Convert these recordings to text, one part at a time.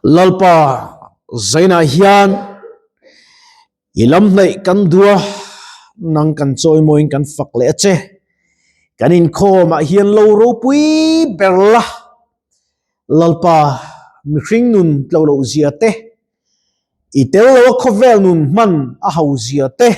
Lalpa zainah hian i lam hnaih kan duh a, nang kan chawimawiin kan fak leh a che. Kan inkhawmah hian lo ropui ber la, Lalpa mihring nun tlo loh zia te, i tel lo a khawvel nun hman a ho zia te,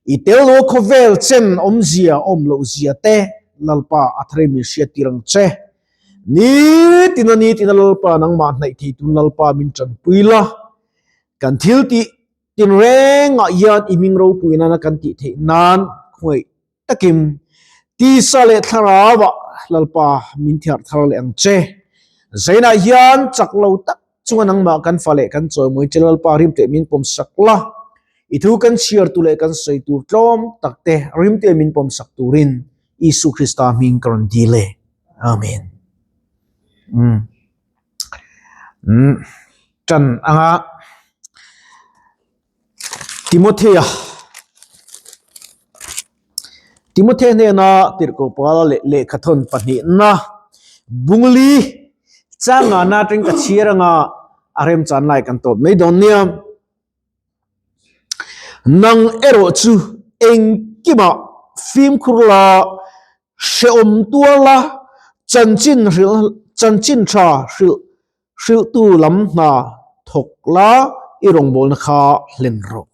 i tel lo a khawvel chen awmzia awm loh zia te Lalpa a thar in min hriattir ang che. Nitin a nitin a Lalpa nangmah hnaih thei tun Lalpa min tanpui la, kan thil tih tinrengah hian i hming ropui nana kan tih theih nan khawngaih takin tisa leh thlarauah Lalpa min thiar thar leh ang che. Zainah hian chak lo tak chunga nangmah kan fa leh kan chawimawi che Lalpa rim teh min pawm sak la, i thu kan chhiar tu leh kan sawi tur tlawm tak te rim teh min pawm sak turin Isu Krista hming ka rawn dil e. Amen. Um. Um. Tan anga Timothea Timothea hnena tirhkoh Paula leh lehkhathawn pahnihna bungli changana atangin ka chhiar anga a remchan lai kan tawp mai dawn nia. Nang erawh chu engkimah fimkhur la, hrehawm tuar la, chanchin hrilh chanchin tha hrilh Hrilhtu lam hna thawk la i rawngbawlna kha hlen rawh.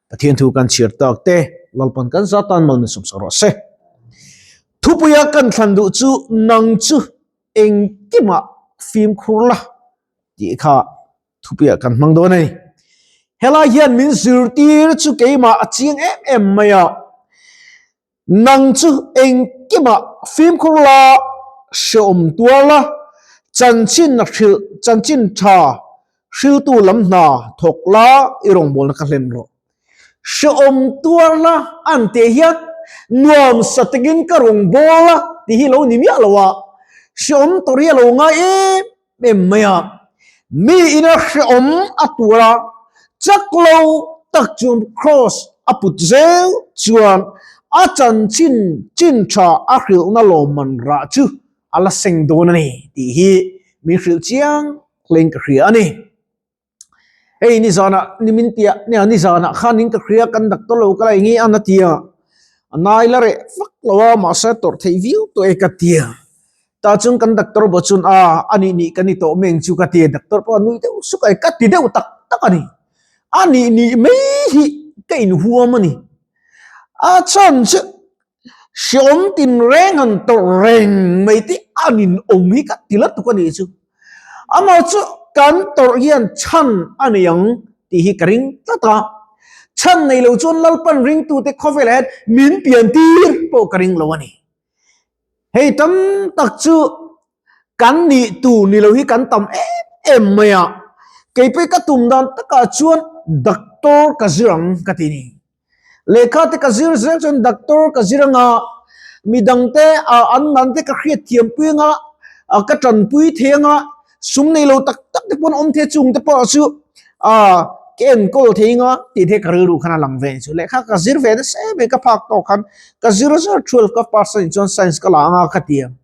Pathian thu kan chhiar tak te Lalpan kan za tan mal min sawmsak rawh se. Thupuia kan thlan duh chu nang chu engkimah fimkhur la tih kha thupuia kan hmang dawn a ni. Helai hian min zirtir chu keimah a chiang em em mai a. Nang chu engkimah fimkhur la, hreawm tuar la, chanchin hrilh, chanchin tha hriltu lam hna thawk la i rawngbawlna kha hlen rawh. Hreawm tuar la an tih hian nuam sa takin ka rawngbâwl a tih hi lo ni miah lo a, hreawm tawrh hi a lo ngai em em mai a, mi ina hrehawm a tur a, chak lo tak chuan kraws a put zel chuan a chanchin chin tha a hrilhna lawmman rah chu a la seng dawn a ni tih hi min hrilh chiang hlein ka hria a ni. Hei nizanah nimin piah nia nizanah khanin ka hria kan doctor lo ka la eng nge an a ti a, a nai la reh vak lo a mahse a tawrh theih viau tawh e ka ti a, tah chuan kan doctor pawh chuan a a nih nih ka ni tawh meng chu ka ti a, doctor pawh a nui deuh suk a, ka ti deuh tak tak a ni, a nih nih mai hi ka inhuam a ni, a chhan chu Hreawm tinreng han tawrh reng mai te a ninawm hi ka ti la tuk a nih chu. Amah chu kan tawrh hian chhan a nei ang tih hi ka ring tlat a. Chhan nei lo chuan Lalpan ringtute khawvelah hian min pian tir pawh ka ring lo a ni. Hei tam tak chu kan nih tur ni lo hi kan tam em em mai a. Keipawh ka tum dan takah chuan doctor ka zir ang ka ti ni. Lehkha te ka zir zel chuan doctor ka zir anga midang te an nan te ka hriat thiam pui anga ka tanpui thei anga sum nei lo tak tak te pawn awm thei chung te pawh chu ka enkawl thei anga tih te ka rilru khan a lang ve chu lehkha ka zir ve nasa em em ka phak tawk khan ka zir zar 12 ka pass anih chuan science ka la anga ka ti ang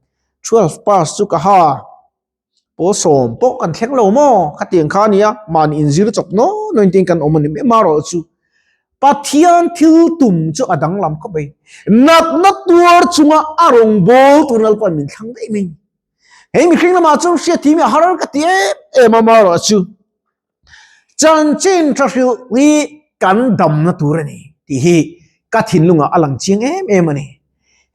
12 pass chu ka ha. Pawl sawm pawh kan thleng lo maw? Khatiang kha a nia, mahni inzir chawp naw naw in kan awm a ni mai marawh chu Pathian thil tum chu a danglam khawp mai. Natna tuar chunga a rawngbâwl tur Lalpa'n min thlang daih mai. Hei mihring lamah chuan hriat hi a har ka ti em em a marawh chu chanchin tha hrilh hi kan damna tur a ni tih hi ka thinlungah a lang chiang em em a ni.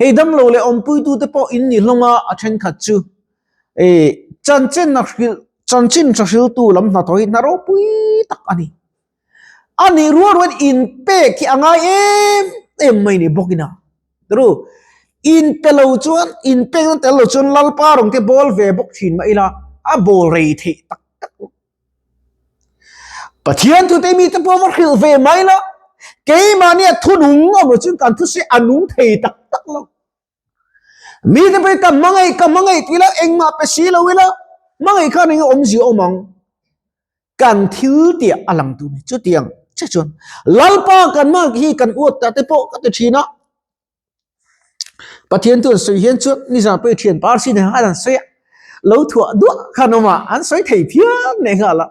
Hei damlo leh awmpuitute pawh in ni hlawm a, a thenkhat chu Chanchin a hrilh, chanchin tha hriltu lam hnathawh hi hna ropui tak a ni. A nih rual rual inpek hi a ngai em em mai ni bawk ina. Tru, inpe lo chuan, inpek na tel lo chuan Lalpa rawng te bawl ve bawk thin mah ila, a bawl rei theih tak tak lo. Pathian thute mite pawh va hrilh ve mai la, keimahnia thunung awm lo chuan kan thuseh a nung thei tak tak lo. Mite pawhin ka hmangaih ka hmangaih tih ila engmah pe si lo ila hmangaih khan eng awmzia awm ang kan thil tih a lang tur ni chutiang che chuan Lalpa kan hmangaih hi kan uat ta te pawh ka ti thin a Pathian chuan sawi hian chuan nizan pawh i thian pa si nen khan an sawi a. Lo thuah duah khan awm a, an sawi thei phian leh nghal a.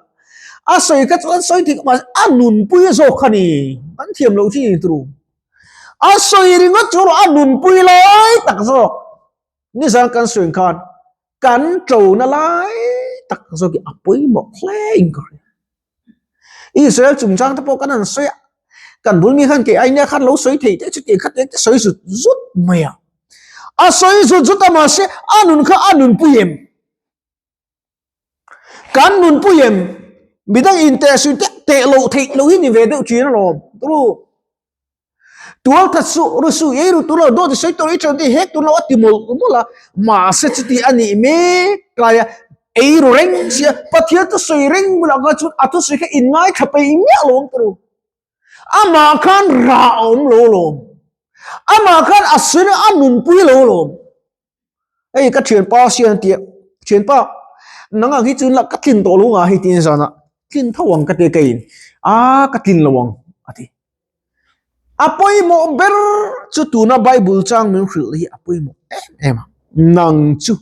A sawi kha chu an sawi thei mahse a nunpui zawk kha ni, an thiam loh thin turu. A sawi ringawt chu erawh a nunpui lai tak zawk. Nizan kan sawi ang khan kan ṭona lai tak zawk hi a pawimawh hle in ka hria. Israel chungchang te pawh kan han sawi a, kan bul mi khan kei ainia khan lo sawi thei te chu tih kha te sawi zut zut mai a. A sawi zut zut a mahse a nun kha a nunpui em? Kan nunpui em? Midang inteh suih teh teh loh theih loh hi ni ve deuh thin alawm. Turu. Tual that suh, ru suh, ei ru tur lo, dawt i sawi tur i ṭan tih hek tur lo a ti mawlh mawlh a, mahse chuti a nih mek lai a, ei ru reng sia, Pathian chu sawi reng bulah kha chuan a thusawi kha in ngaithla peih miah lo ang tawh lo. Amah khan rah a awm lo alawm, amah khan a sawi a nunpui lo alawm. Hei ka thianpa sian a tia, thianpa nang ang hi chu la ka tlin tawh lo nga hei tiin zan a tlin tho ang ka tia ka in a ka tlin lo ang a ti. A pawimawh ber chu tuna Bible chang min hrilh hi a pawimawh em em a, nang chu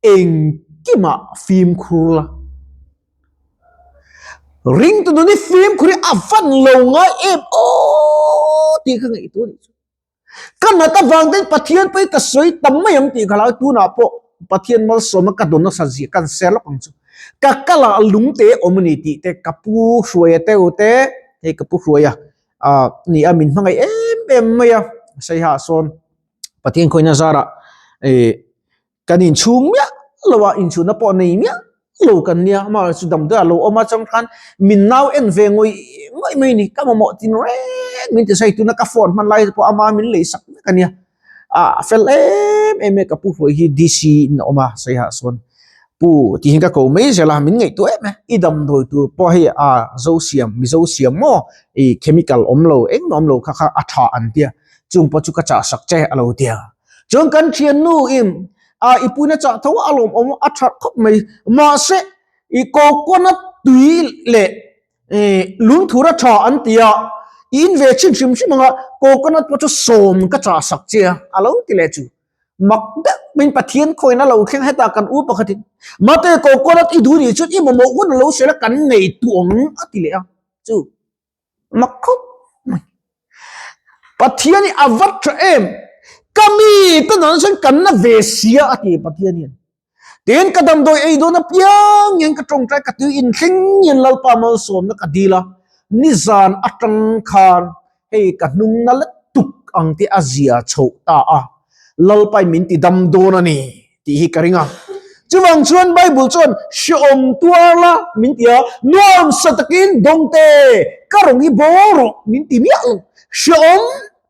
engkimah fimkhur la. Ringtu nun hi fimkhur hi a van lo ngai em aw tih ka ngaihtuah a nih chu. Ka nat avang ten Pathian pawhin ka sawi tam mai ang tih ka hlau tunah pawh Pathian malsawmna ka dawn nasa zia kan share lawk ang chu. Ka kal ah lungte awm a ni tih te ka pu Hruaia te u te hei ka pu Hruaia ah ni a min hmangaih em em mai a Saiha sawn Pathian khawina zarah eh Kan inchhung miah lo a, inchhunna pawh nei miah lo kan nia, amah chu damdawi a lo awm a chang khan min nau en ve ngawih ngawih mai ni, ka mamawh tin reng min ti sawi tuna ka phone hman lai te pawh ama min lei sak vek a nia, a fel em em e ka pu hruai hi DC in a awm a sawi ah sawn pu tih hian ka ko mai zel a min ngaihtuah em e, i damdawi tur pawh hei a zo siam mizo siam maw i chemical awm lo engmah awm lo kha kha a tha an tia chung pawh chu ka chah sak che a lo tia. Chuan kan thiannu in a i puina chah tho a lawm awm a that khawp mai mahse i coconut tui leh lungthur a tha an ti a i in ve chhin hrim hrim anga coconut pawh chu sawm ka chah sak che a a lo ti leh chu mak deuh mai Pathian khawiin a lo thleng hetah kan u pakhat in mate coconut i duh nih chuan i mamawh hun a lo sawi la kan nei tuh ang a ti leh a chu. Mak khawp mai. Pathian hi a vat tha em? Ka mi te nan chuan kan na ve sia a ti Pathian hian. Tin ka damdawi ei dawn apiang hian ka tawngtai ka tui inthleng hian Lalpa malsawmna ka dil a, nizan atang khan hei ka hnung na let tuk ang te a zia chhoh ta a, Lalpa in min ti dam dawn a ni. tih hi ka ring a. Chuvang chuan Bible chuan hrehawm tuar la min ti a, nuam sa takin dawngte ka rawng hi bawl rawh min ti miah lo. Hrehawm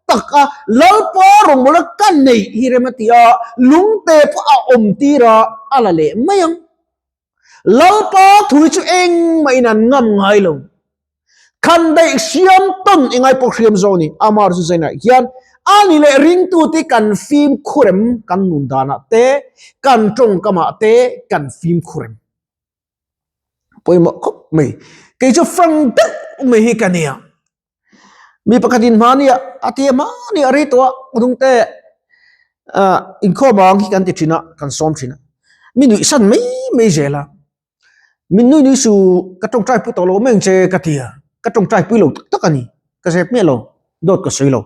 taka Lalpa rawngbawla ka neih hi rem a ti a, lungte pawh a awm tir a, a la leh mai ang. Lalpa thu hi chu engmahin an ngam ngai lo. Khan daih hriam tawn i ngai pawh hriam zawk a ni. Amah chu zainah hian a ni leh ringtute kan fimkhur em? Kan nun danah te, kan tawngkamah te kan fimkhur em? Pawimawh khawp mai. Kei chu frank deuh mai hi ka nia. Mi pakhatin hmani a a ti a hmani a rei tawh a hnungte ah inkhawm ang hi kan ti thin a kan sawm thin a mi nuih san mai mai zel a min nui nui su ka tawngtai pui tawh lo mai ang che ka ti a ka tawngtai pui lo tak tak a ni ka zep miah lo dawt ka sawi lo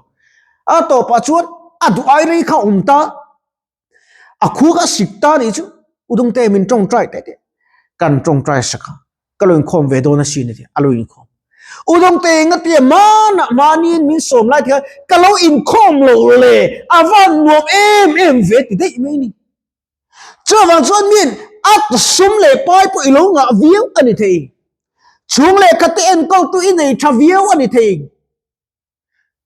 a tawpah chuan a duh ai rei kha a awm ta A khu ka sik ta nih chu Udungte min tawngtai teh teh kan tawngtai sak a, ka lo inkhawm ve dawn asin a ti a, a lo inkhawm. Udungte enga tia mana mahniin min sawm lai tikhan ka lo inkhawm lo le, a van nuam em em ve ti daih mai ni. Chuvang chuan min a sum leh pai pawh i lo ngah viau a ni thei. Chhung lehkha te enkawltu i nei tha viau a ni thei.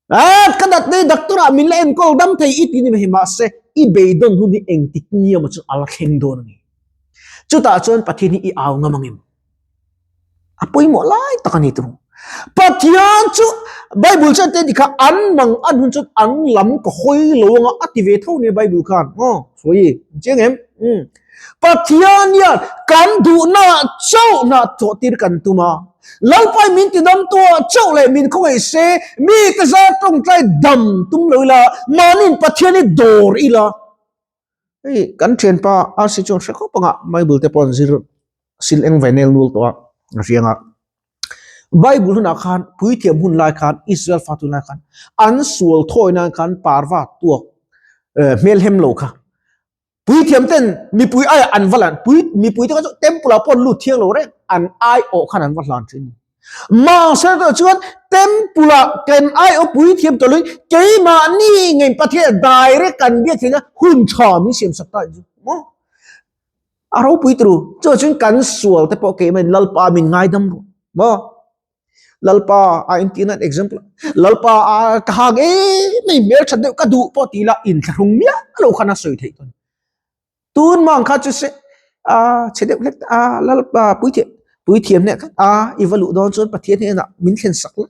Ah, ka dat nei doctor ah min la enkawl dam thei i ti ni mai mahse i beidawn hun hi engtik ni emaw chu a la thleng dawn a ni. Chutah chuan Pathian hi i au ngam angem? A pawimawh lai tak a ni tur. Pathian chu Bible chuan te dikha an mang an hun chuan an lam ka hawi lo anga a ti ve tho nia Bible khan. Aw, sawi chiang em? Um. Pathian hian kan duhna chauh hna thawh tir kan tum a, Lalpai min ti dam tu ah chauh leh min khawngaih se, mi te zar tawngtai dam tum lo ila, mahniin Pathian hi dawr ila. Hei kan thianpa RC chuan hre khawp anga Bible te pawh an zir sil eng ve nel nul tawh a a hriang a. Bible hunah khan puithiam hun lai khan Israel fa tun lai khan an sual thawi nan khan parva tuak hmel hem lo kha puithiam ten mipui ai an va lan pui mipui te kha chu temple ah pawh an lut thiang lo reng an ai awh khan an va hlan thin. Mahse erawh chuan temple ah kan ai awh puithiam tawh loin keimahni ngei Pathian direct kan biak theihna hun tha min siam sak ta chu maw. A ropui turu chu chuan kan sual te pawh keimah in Lalpa min ngaidam rawh maw. Lalpa a inti nan example Lalpa a ka hak em em hmel that deuh ka duh pawh tih lah inthlahrung miah lo khan a sawi theih dawn. Tun mang kha chu se a chhe deuh hlek a Lalpa puithiam puithiam hneh khan a i va luh dawn chuan Pathian hnenah min thlen sak la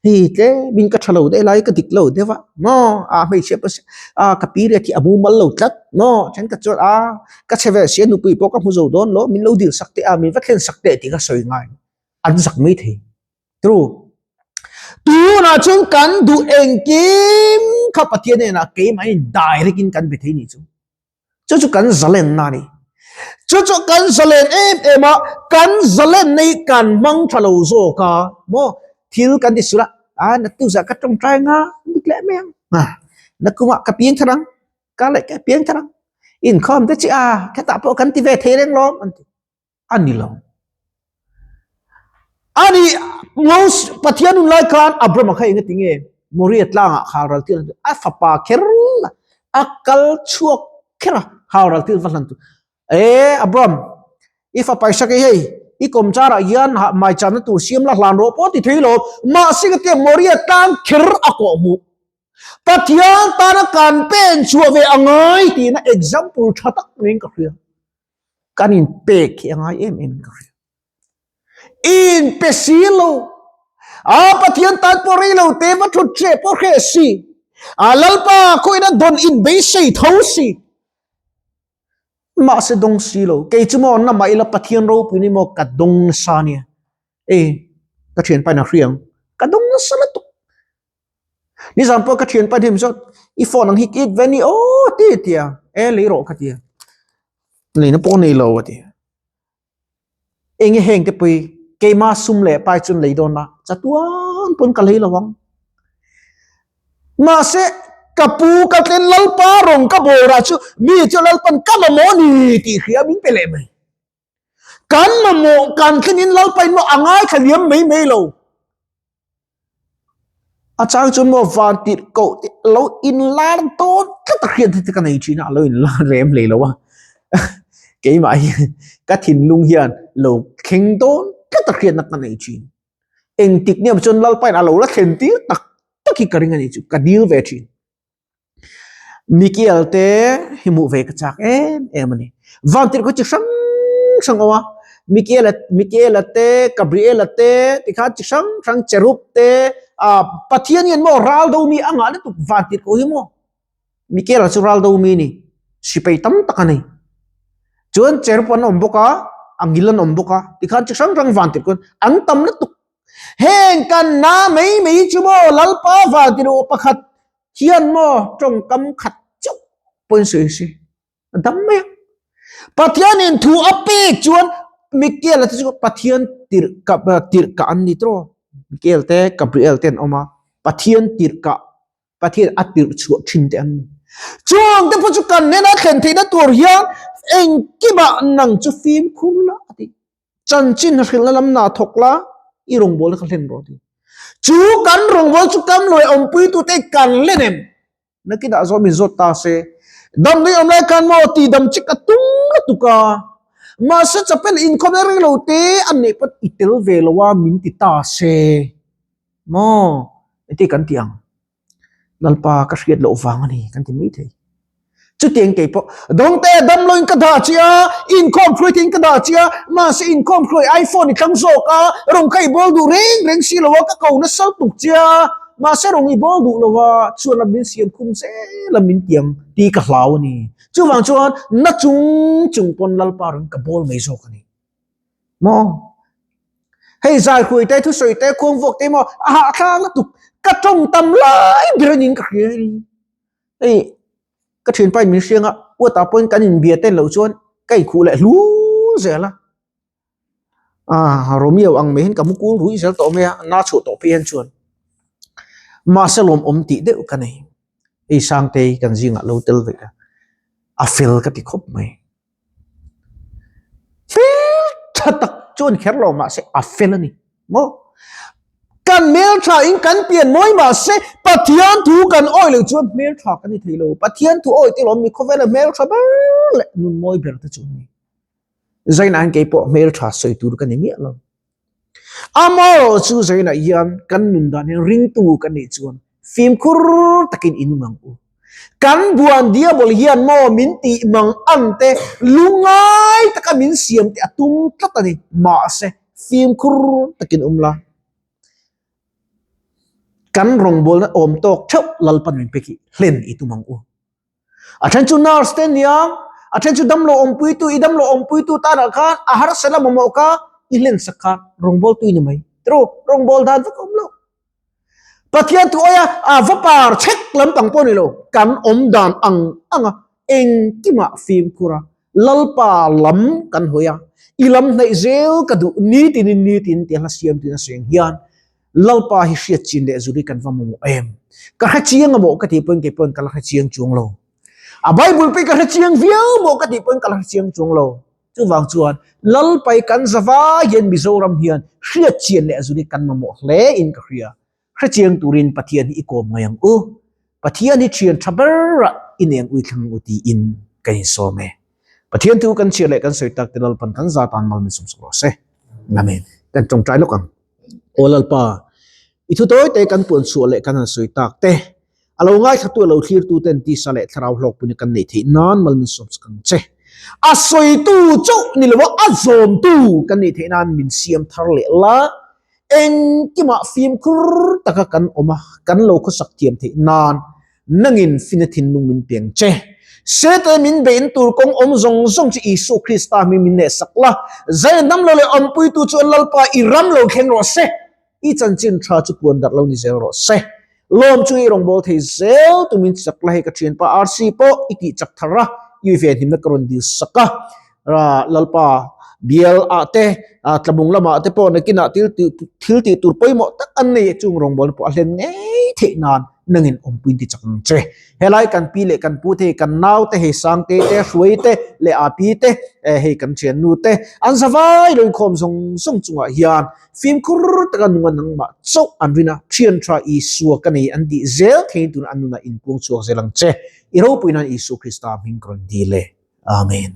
hei tlem in ka tha lo deuh lai ka dik lo deuh a maw a hmeichhia pawh a ka period hi a mumal lo tlat maw thenkhat chuan a ka chhe ve sia nupui pawh ka hmu zo dawn lo min lo dil sak teh a min va thlen sak teh tih ka sawi ngai. an zak mai thei true tunah chuan kan duh engkim kha Pathian hnenah keimah in direct in kan be thei ni chu chu chu kan zalen na ni chu chu kan zalen em em a kan zalen nei kan hmang tha lo zawk a maw thil kan ti sula a naktuk zah ka tawngtai nga dik leh mai ang a nakuma ka piang thar ang ka leh ka piang thar ang inkhawm te chi a khetah pawh kan ti ve thei reng lawm an ti a ni lo. Ani Mos Pathian hun lai khan Abraham kha enga tinge Moria tlangah halral tir a fapa kher a kal chhuak kher a halral tir va hlan tu e Abraham i fapa Isaac hei i kawmchar ah hian mai channa tur siam la hlan rawh pawh ti thei lo mahse ka tia Moria tlang kher a kawh hmuh Pathian tana kan pen chhuah ve angai tina example tha tak niin ka hria. Kan in pek hi a ngai em em ka hria. In pe si lo. A Pathian tan pawh rei lo te va thut che pawh hre si. A Lalpa khawiin a dawn in beisei tho si. Mahse dawng si lo. Kei chu maw na mah ila Pathian ropui ni maw ka dawng nasa nia. E ka thianpa in a hria ang. Ka dawng nasa lutuk. Nizan pawh ka thianpa hnim zawt i phone ang hi kit ve ni aw ti tia e lei rawh ka tia leina pawh nei lo a ti enge heng te pui keima sum leh pai chun lei dawn a chatuan pawn ka lei lo ang mahse ka pu ka tlen lalpa rawng ka bawrah chu mi chu lalpan ka mamawh ni tih hria min pe leh mai Kan mamawh kan thlengin Lalpa in maw a ngaithla liam mai mai lo. A chang chuan maw van tirh koh te lo inlar dawn tlat a hriat te ka nei thin a, a lo inlar rem hlei lo a. Keimah hi ka thinlung hian lo thleng dawn tlat a hriatna ka nei thin. Engtik ni awm chuan Lalpa in a lo la thlen tir tak tak hi ka ring a ni chu, ka dil ve thin. Mikial te hi hmuh ve ka chak em em a ni. Vantirh khaw chi hrang hrang awm a, Mikiala Mikiala te, Gabriela te tikhan chi hrang hrang Cherub te ah Pathian hian maw ral do mi a ngah lutuk vantirh khaw hi maw Mikiala chu ral do mi a ni, sipai tam tak a nei. Chuan Cherub an awm bawk a, Angil an awm bawk a, tikhan chi hrang hrang vantirh khaw an tam lutuk. Heng kan na mai mai chu maw Lalpa vantirh pakhat hian maw tawngkam khat chauh pawhin sawi se a dam mai a. Pathianin thu a pek chuan Michael te chu Pathian tirh ka tirh kah an ni tawh. Michael te Gabriel te an awm a, Pathian tirh kah Pathian a tirh chhuah thin te an ni. Chuang te pawh chu kan hnena thlen theihna tur hian engkimah nang chu fimkhur la a ti. Chanchin hrilhna lam nah thawk la, i rawngbawlna kha hlen rawh ti. Chu kan rawngbâwl chu kam lawi awmpuitute kan hlen em? Nakinah zawh min zawt ta se, Damdawi awm lai khan maw tih dam chik a tum lutuk a, mahse chapel inkhawm reng lo te an neih pawn i tel ve lo a min ti ta se maw? Engtin kan ti ang? Lalpa ka hriat loh vang a ni kan ti mai thei. Chutiang kei pawh dawngte damloin ka dah che a, inkhawm hruai theiin ka dah che a, mahse inkhawm hruai iPhone i thlang zawk a, rawng kha i bawl duh reng reng si lo a, ka ko nasa tuk che a, mahse rawng i bawl duh lo a, chuan lam min siam khum zel a min tiang tih ka hlau a ni. Chuvang chuan na chung chung pawn Lalpa rawng ka bawl mai zawk a ni. Maw? Hei zai hruai te, thusawi te, khuang vuak te maw a hahthlak lutuk ka tawng tam lai ber a niin ka hria a ni. Hei ka thianpa in min hriang a. Uatah pawhin kan inbia te loh chuan ka inkhuh leh hlur zel a. Ah, Romeo ang mai hian ka mu kul ruih zel tawh mai a, na chhuah tawh phei hian chuan. Mahse lawmawm tih deuh ka nei. Hei Sangtei kan zingah lo tel ve a, a fel ka ti khawp mai. Fel tha tak chuan kher lo mahse a fel a ni maw? Kan hmel tha in kan pian mawi mahse Pathian thu kan awi loh chuan hmel tha kan ni thei lo. Pathian thu awi te lawm mi khawvela hmel tha ber leh nun mawi ber te chu an ni. Zainah hian keipawh hmel tha sawi tur ka ni miah lo. Amaherawh chu zainah hian kan nun dan hian ringtu kan nih chuan fimkhur takin i nung ang u. Kan buan diabol hian maw min tih mang ang te lungngai taka min siam te a tum tlat a ni. Mahse fimkhur takin awm la. Kan rawngbawlna awm tawk theuh Lalpan min pek hi hlen i tum ang u. A then chu nurse te nia, a then chu damlo awmpuitu, i damlo awmpuitu tanah khan a harsa la mamawh kha i hlen sak kha rawngbawltu i ni mai. Tiraw? Rawngbâwl dan vek a awm lo. Pathian thu aia a va par chhek lampang pawh a ni lo. Kan awm dan ang anga engkimah fimkhur a, Lalpa lam kan hawi a, i lam hnaih zel ka duh nitinin nitin tia hla siam tina seng hian Lalpa hi hriat chin leh zuri kan va mamawh em? Ka hre chiang a maw ka tih pawhin kei pawhin ka la hre chiang chuang lo. A Bible pawhin ka hre chiang viau maw ka tih pawhin ka la hre chiang chuang lo. Chuvang chuan Lalpai kan zavai hian Mizoram hian hriat chian leh zuri kan mamawh hle in ka hria. Hre chiang turin Pathian hi i kawm ngai ang u. Pathian hi thian tha berah i neng ui thlang ang u tiin ka insawm e. Pathian thu kan chhiar leh kan sawi tak te Lalpan kan za tan mal min sawmsak rawh se. Amen. Kan tawngtai lawk ang. Aw Lalpa, i thu tawi te kan puan chhuah leh kan han sawi tak te, a lo ngaithlatu a lo thlirtu ten tisa leh thlarau hlawkpui kan neih theih nan mal min sawmsak ang che. A sawitu chauh ni lo a, a zawmtu kan neih theih nan min siam thar leh la. Engkimah fimkhur taka kan awm a, kan lo khawsak thiam theih nan nangin fina thinlung min peng che. Sete min bein tur kawng awm zawng zawng chu Isua Krista hming min nehsak la, zai hnam lo leh awmpuitu chuan Lalpa i ram lo thleng rawh se, i chanchin tha chu puan darh lo ni zel rawh se. Lawm chu i rawngbâwl thei zel tumin chak la, hei ka ṭhianpa RC pawh i tih chak thar a, i ve hnimna ka rawn dil sak a. Lalpa bial ah te, tlabung lamah te pawh nakinah thil thil tih tur pawimawh tak an nei chung rawngbâwlna pawh a hlen ngei theih nan nangin awmpuiin ti chak ang che. Helai kan pi leh kan pu te hei kan nau te hei Sangte te, Hruai te leh Api te, hei kan ṭhiannu te an zavai lo inkhawm zawng zawng chungah hian Fimkhur taka nunga nangmah chauh an rin a, Thian tha Isua ka nei an tih zel theiin tunah an nunah inpuang chhuak zel ang che. I ropui nan Isua Krista hming ka rawn dil e. Amen.